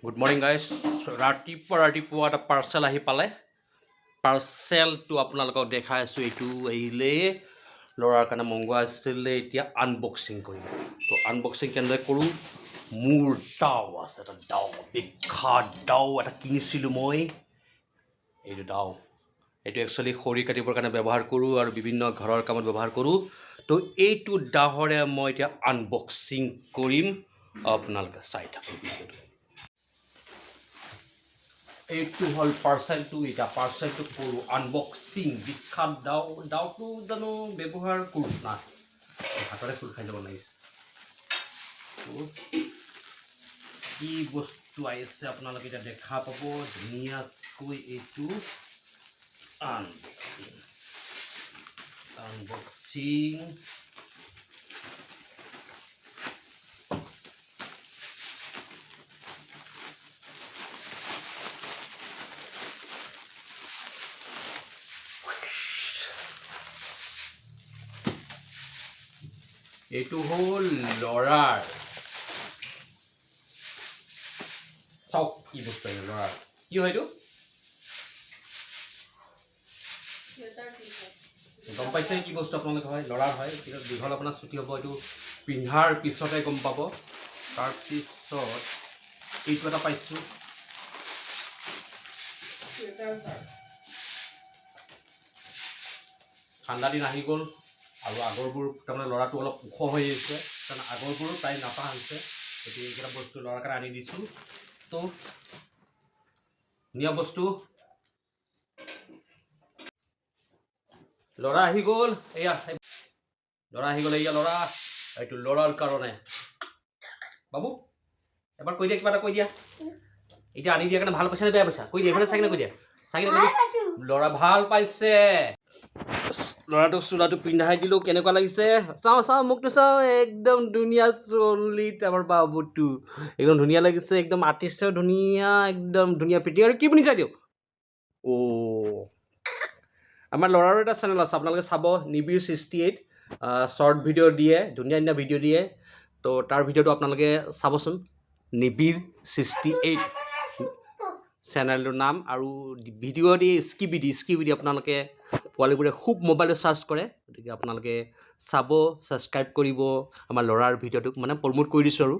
Good morning guys. ৰাতিপুৱা ৰাতিপুৱা এটা পাৰ্চেল আহি পালে। পাৰ্চেলটো আপোনালোকক দেখাই আছোঁ। এইটো আহিলে, ল'ৰাৰ কাৰণে মংগোৱা আছিলে। এতিয়া আনবক্সিং কৰিম। তো আনবক্সিং কেনেদৰে কৰোঁ? মোৰ দাও আছে, এটা দাও, বিখ্যাত দাও এটা কিনিছিলোঁ মই। এইটো দাও, এইটো একচুৱেলি খৰি কাটিবৰ কাৰণে ব্যৱহাৰ কৰোঁ আৰু বিভিন্ন ঘৰৰ কামত ব্যৱহাৰ কৰোঁ। তো এইটো দাহৰে মই এতিয়া আনবক্সিং কৰিম। আপোনালোকে চাই থাকক ভিডিঅ'টো। এইটো হ'ল পাৰ্চেলটো। এতিয়া পাৰ্চেলটো কৰোঁ আনবক্সিং। বিখ্যাত দাও। দাওটো জানো ব্যৱহাৰ কৰোঁ না, হাতৰে খোল খাই যাব লাগিছে। তো কি বস্তু আহিছে আপোনালোকে এতিয়া দেখা পাব ধুনীয়াকৈ। এইটো আনবক্সিং, আনবক্সিং। এইটো হ'ল ল'ৰাৰ। চাওক কি বস্তু আহিলে। ল'ৰাৰ কি হয় এইটো? গম পাইছে কি বস্তু আপোনালোকে? হয়, ল'ৰাৰ হয়। কিন্তু দীঘল আপোনাৰ ছুটি হ'ব, এইটো পিন্ধাৰ পিছতে গম পাব। তাৰপিছত এইটো এটা পাইছোঁ। ঠাণ্ডা দিন আহি গ'ল আৰু আগৰবোৰ তাৰমানে ল'ৰাটো অলপ ওখ হৈ আহিছে, কাৰণ আগৰবোৰো প্ৰায় নাপা হৈছে। গতিকে এইকেইটা বস্তু ল'ৰাৰ কাৰণে আনি দিছোঁ। তো ধুনীয়া বস্তু। ল'ৰা আহি গ'ল, এয়া ল'ৰা আহি গ'ল, এয়া ল'ৰা। এইটো ল'ৰাৰ কাৰণে। বাবু, এবাৰ কৈ দিয়া, কিবা এটা কৈ দিয়া। এতিয়া আনি দিয়াৰ কাৰণে ভাল পাইছা নে বেয়া পাইছা কৈ দিয়া। এইফালে চাই কিনে কৈ দিয়া, চাই কিনে কৈ দিয়া। ল'ৰা ভাল পাইছে। ল'ৰাটোক চোলাটো পিন্ধাই দিলোঁ। কেনেকুৱা লাগিছে চাওঁ, চাওঁ, মোকতো চাওঁ। একদম ধুনীয়া চলিত আমাৰ বাবুটো, একদম ধুনীয়া লাগিছে, একদম আৰ্টিষ্ট, ধুনীয়া, একদম ধুনীয়া পিটি। আৰু কি পিন্ধিছা দিয়ক। অ' আমাৰ ল'ৰাৰো এটা চেনেল আছে, আপোনালোকে চাব, নিবিড় 68। শ্বৰ্ট ভিডিঅ' দিয়ে, ধুনীয়া ধুনীয়া ভিডিঅ' দিয়ে। তো তাৰ ভিডিঅ'টো আপোনালোকে চাবচোন, নিবিড় 68 চেনেলটোৰ নাম। আৰু ভিডিঅ' দিয়ে স্কিবিডি, স্কিবিডি। আপোনালোকে, পোৱালিবোৰে খুব মোবাইলত চাৰ্চ কৰে, গতিকে আপোনালোকে চাব, ছাবস্ক্ৰাইব কৰিব আমাৰ ল'ৰাৰ ভিডিঅ'টোক, মানে প্ৰমোট কৰি দিছোঁ আৰু।